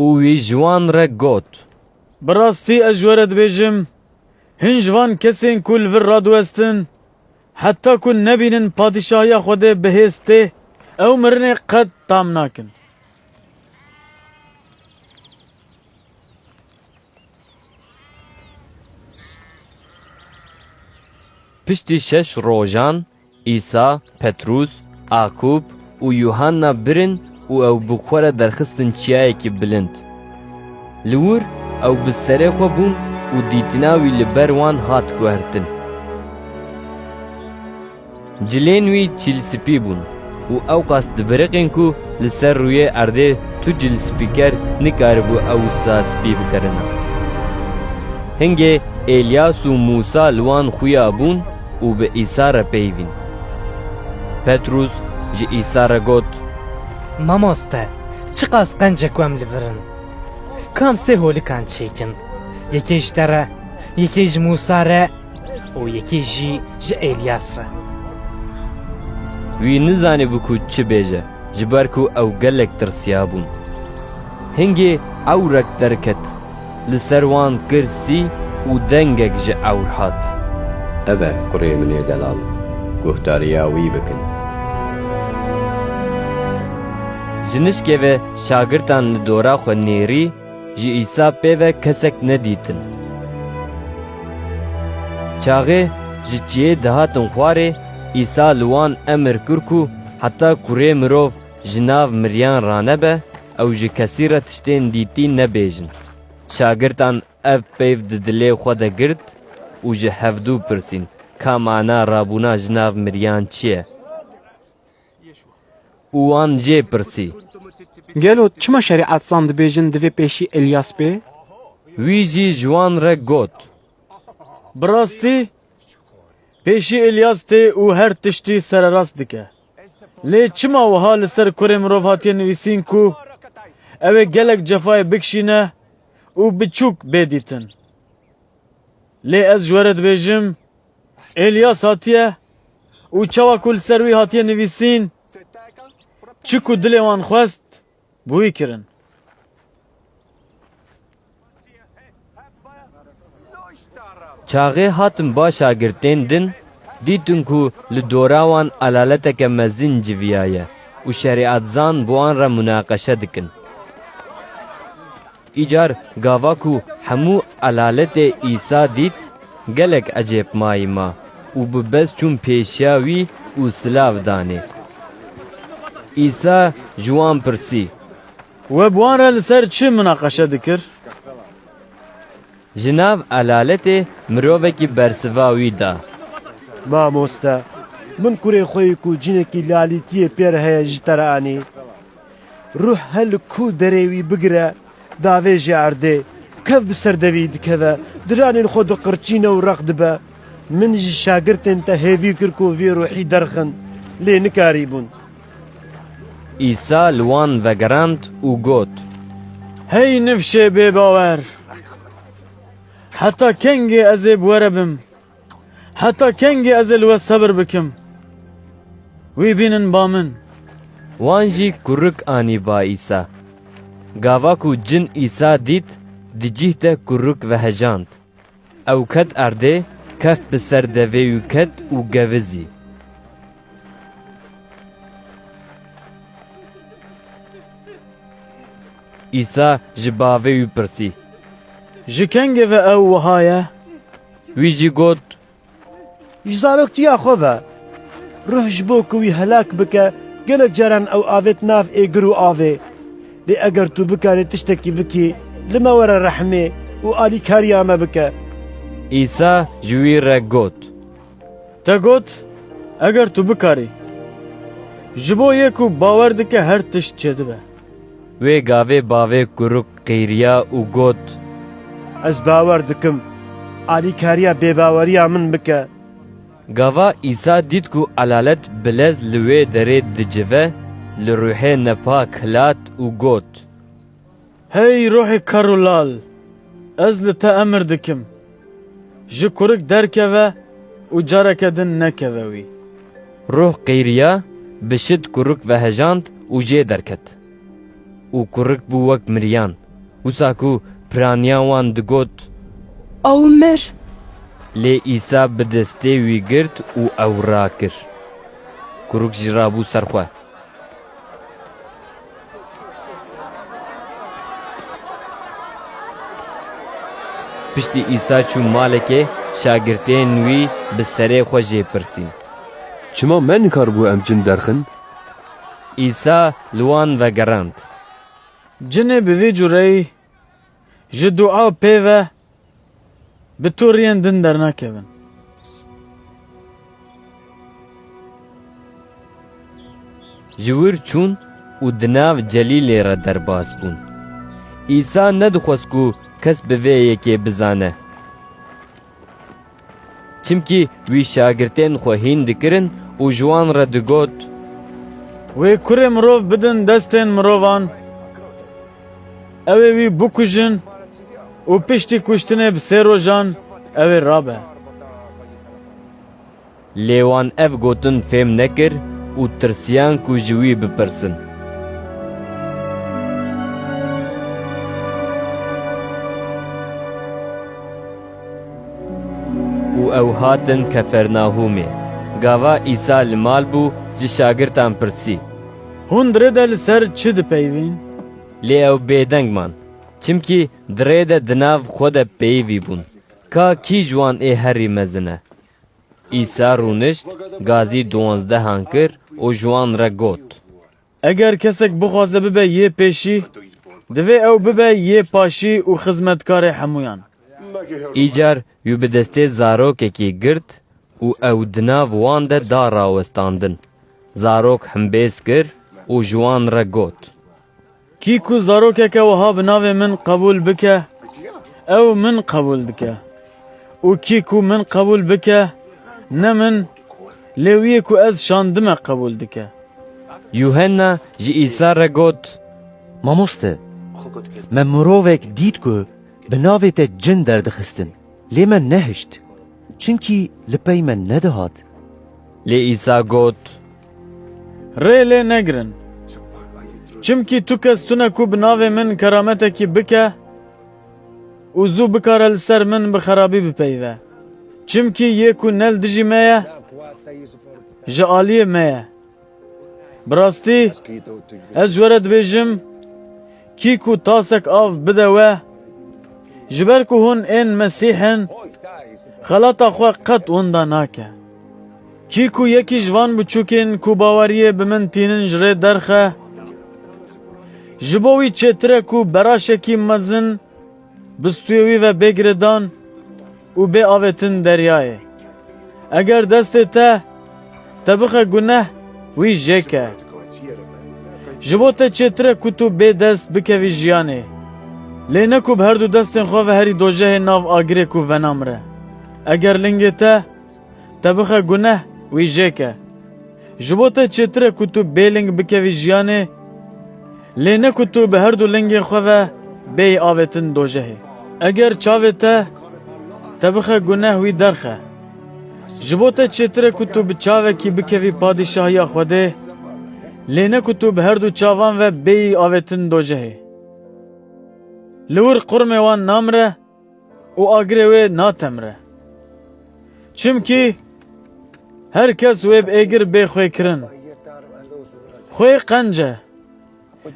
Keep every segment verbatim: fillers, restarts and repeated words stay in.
Û wî ji wan re got: Bi rastî ez ji we re dibêjim, hin ji van kesên ku li vir radiwestin, heta ku nebînin Padîşahiya Xwedê bihêz tê, ew mirinê qet tam nakin. Piştî şeş rojan, Îsa, Petrûs, Akûb û Yuhanna birin û ew bi xwe re derxistin çiyayekî bilind. Li wir ew bi serê xwe bûn û dîtina wî li ber wan hat guhertin. Cilên wî çîlspî bûn û ewqas dibiriqîn ku li ser rûyê erdê tu cilspîker nikaribû ew wisa spî bikerina. Hingê Elyas û Mûsa li wan xuya bûn û bi Îsa re peyvîn. Petrûs ji Îsa re got: Mamoste, çiqas qenc e ku em li vir in. Ka em sê holikan çêkin, yekê ji te re, yekê ji Mûsa re û yekê jî ji Elyas re. Wî nizanîbû ku çi bêje, ji ber ku ew gelek tirsiyabûn. Hingê ewrek derket, li ser wan kir sî û dengek ji ewr hat: Ev e kurê min ê delal, guhdariya wî bikin. Ji nişkê ve şagirtan li dora xwe nêrî, ji Îsa pê ve kesek nedîtin. Çaxê ji çiyê dihatin xwarê, Îsa li wan emir kir ku heta kurê mirov ji nav miriyan ranebe, ew ji kesî re tiştên dîtî nebêjin. Şagirtan ev peyv di dilê xwe de girt û ji hevdû pirsîn, ka mana rabûna ji nav miriyan çi ye? Û wan jê pirsî: Gelo çima şerîetzan dibêjin divê pêşî Elyas bê? Wî jî ji wan re got: Bi rastî, pêşî Elyas tê û her tiştî sererast dike. Lê çima wiha li ser kurê mirov hatiye nivîsîn ku ew ê gelek cefayê bikişîne û biçûk bê dîtin? Lê ez ji we re dibêjim, Elyas hatiye û çawa ku li ser wî hatiye nivîsîn, çi ku dilê wan xwest, bi wî kirin. Çaxê hatin ba şagirtên din, dîtin ku li dora wan elaleteke mezin civiyaye û şerîetzan bi wan re munaqeşe dikin. Îcar gava ku hemû elaletê Îsa dît, gelek ecêb mayî ma û bi bes çûn pêşiya wî û silav danê. Îsa ji wan pirsî: We bi wan re li ser çi munaqeşe dikir? Ji nav elaletê mirovekî bersiva wî da: Mamoste, min kurê xwe yê ku cinekî lalîtiyê pê re heye ji te re anî. Ruh her li ku derê wî bigire, davêje erdê, kev bi ser devî dikeve, diranên xwe diqirçîne û req dibe. Min ji şagirtên te hêvî kir ku vî ruhî derxin, lê nikarîbûn. Îsa li wan vegerand û got: Hey nifşê bêbawer! Heta kengê ez ê bi we re bim? Heta kengê ez ê li we sebir bikim? Wî bînin ba min. Wan jî kurik anî ba Îsa. Gava ku cin Îsa dît, di cih de kurik vehejand. Ew ket erdê, keft bi ser devê wî ket û gevizî. Îsa ji bavê wî pirsî: Ji kengê ve ew wiha ye? Wî jî got: Ji zaroktiya xwe ve. Ruh ji bo ku wî helak bike, gelek caran ew avêt nav êgir û avê. Lê eger tu bikarî tiştekî bikî, li me were rehmê û alîkariya me bike. Îsa ji wî re got: Te got, eger tu bikarî. Ji bo yê ku bawer dike her tişt çêdibe. Wê gavê bavê kurik qîriya û got: Ez bawer dikim, alîkariya bêbaweriya min bike. Gava Îsa dît ku elalet bi lez li wê derê dicive, li ruhê nepak hilat û got: Hey ruhê ker û lal, ez li te emir dikim, ji kurik derkeve û careke din nekeve wî. Ruh qîriya, bi şid kurik vehejand û jê derket. Û kurik bû wek miriyan, Wisa ku piraniya wan digot, Ew mir. Lê Îsa bi destê wî girt û ew rakir. Kuruk jî rabû ser xwe. Piştî Îsa çû malekê, şagirtên wî bi serê xwe jê pirsîn, Çima me nikaribû em cin derxin? Îsa li wan vegerand, Cinê bi vî cureyî ji dua pê ve bi toriyên din dernakevin. Ji wir çûn û di nav Celîlê re derbas bûn. Îsa nedixwest ku kes bi vê yekê bizane. Çimkî wî şagirtên xwe hîn dikirin û ji wan re digot, Wê kurê mirov bidin destên mirovan, ew ê wî bikujin û piştî kuştinê bi sê rojan ew ê rabe. Lê wan ev gotin fêm nekir û tirsiyan ku ji wî bipirsin. Û ew hatin Kefernahûmê. Gava Îsa li mal bû, ji şagirtan pirsî, Hûn di rê de li ser çi dipeyivîn? Lê ew bêdeng man, çimkî di rê de di nav xwe de peyivî bûn, ka kî ji wan ê herî mezin e. Îsa rûnişt, gazî duwanzdehan kir û ji wan re got, Eger kesek bixwaze bibe yê pêşî, divê ew bibe yê paşî û xizmetkarê hemûyan. Îcar wî bi destê zarokekî girt û ew di nav wan de da rawestandin. Zarok himbêz kir û ji wan re got, Kî ku zarokeke wiha bi navê min qebûl bike, ew min qebûl dike. Û kî ku min qebûl bike, ne min, lê wî yê ku ez şandime qebûl dike. Yuhenna ji Îsa re got, Mamoste, me mirovek dît ku bi navê te cin derdixistin, lê me nehişt, çimkî li pey me nedihat. Lê Îsa got, Rê lê negirin. Çimkî tu kes tune ku bi navê min kerametekî bike û zû bikare li ser min bi xerabî bipeyive. Çimkî yê ku ne li dijî me ye, ji aliyê me ye. Bi rastî, ez ji we re dibêjim, kî ku tasek av bide we, ji ber ku hûn ên Mesîh in, xelata xwe qet winda nake. Kî ku yekî ji van biçûkên ku baweriyê bi min tînin ji rê derxe, ji bo wî çêtir e ku beraşekî mezin bi stûyê wî ve bê girêdan û bê avêtin deryayê. Eger destê te te bixe guneh, wî jê ke. Ji bo te çêtir e ku tu bê dest bikevî jiyanê, lê ne ku bi her du destên xwe ve herî dojehê nav agirê ku venamire. Eger lingê te te bixe guneh, wî jê ke. Ji bo te çêtir e ku tu bê ling bikevî jiyanê, lê ne ku tu bi her du lingên xwe ve bêyî avêtin dojehê. Eger çavê te te bixe guneh, wî derxe. Ji bo te çêtir e ku tu bi çavekî bikevî padîşahiya Xwedê, lê ne ku tu bi her du çavan ve bêyî avêtin dojehê. Li wir qurmê wan namire û agirê wê natemire. Çimkî her kes wê bi êgir bê xwê kirin. Xwê qenc e.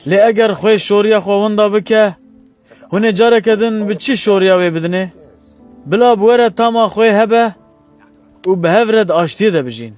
Lê eger xwê şoriya xwe winda bike, hûn ê careke din bi çi şoriya wê bidinê? Bila bi we re tama xwê hebe û bi hev re di aştiyê de bijîn.